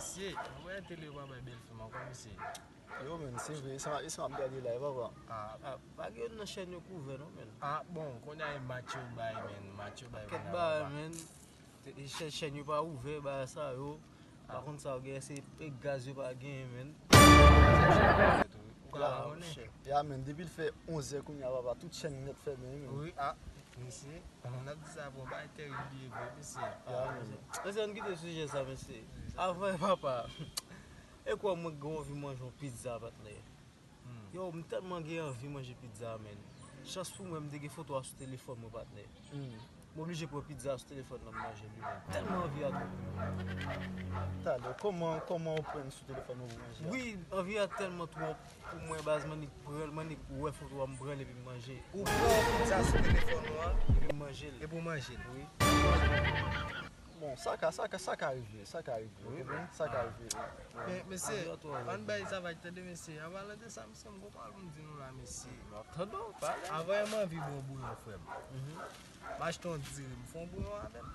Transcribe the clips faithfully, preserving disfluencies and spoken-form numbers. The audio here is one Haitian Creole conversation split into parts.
Mesye, mwen wè tele yo pa bay bèl fim ankò, mesye. Yo, men, se vre, se m ap gade la, papa. Ah, pa gen youn nan chèn yo k ouvè non, men. Ah, bon, kounye a e match yo bay, men, match yo bay. Kèt bagay, men. Chèn yo pa ouvè, bagay sa yo. Pa konn sa yo gen, se e gaz yo pa genyen, men. Ya, men, depi l fè onz è kounye a, papa, tout chèn nèt fèmen wi, men. Wi, ah, mesye, n ap di sa bon, bagay tèrib li ye vre, mesye. Ya, men. Mesye, ann kite sijè sa, mesye. Avan, papa, e kwè mwen gen anvi manje yon pizza, patnè. Yo, m tèlman gen anvi manje pizza, men. Chans pou mwen, m te gen foto a sou telefòn mwen, patnè. M oblije pran pizza sou telefòn nan, m manje li, men. Tèlman anvi a twòp. Talè, kòman, kòman ou pran sou telefòn ou pou manje a? Wi, anvi a tèlman twòp pou mwen, baz, m annik pran l, m annik wè foto a, m pran l epi m manje. Ou pran pizza sou telefòn ou a, epi m manje l. Epi w manje l. Wi. Bon, sa ka, sa ka, sa ka rive, sa ka rive, ou konprann? Sa ka rive. Men, mesye, ann bay sa vag tande, mesye. An palan de sa, mesye, m gon pawòl pou m di nou la, mesye. M ap tande w, pale. Avan yè m anvi bon bouyon, frè m. M achte yon diri, m fè yon bouyon avè l.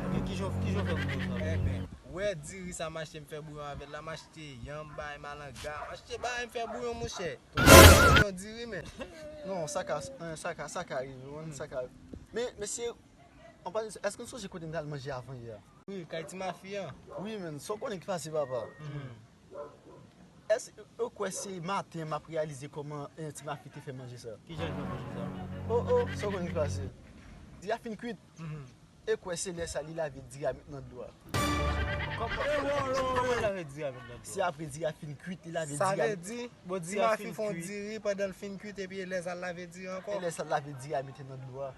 Ebyen, kijan, kijan w fè bouyon sa? Ebyen, ou wè diri sa m achte, m fè bouyon avè l la, m achte yanm, bay malanga, m achte bagay, m fè bouyon, monchè. Yon diri, men. Non, sa ka, sa ka, sa ka rive, wi, sa ka. Men, mesye, An palan, èske n sonje kote n t al manje avan yè a? Wi, kay ti mafi an. Wi, men, sa w konnen ki pase, papa? Èske ou kwè se maten m ap reyalize kòman eh, ti mafi te fè manje sa? Kijan l fè manje sa? Oh, oh, sa w konnen ki pase? Diri a fin kwit. E kwè se lè sa li lave diri a met nan dlo a. Kòman l lave diri a met nan dlo a? Se apre diri a fin kwit, li lave diri a. Sa vle di, bon, ti mafi fè yon diri pandan l fin kwit epi e lè sa l lave diri ankò? E lè sa l lave diri a mete nan dlo a.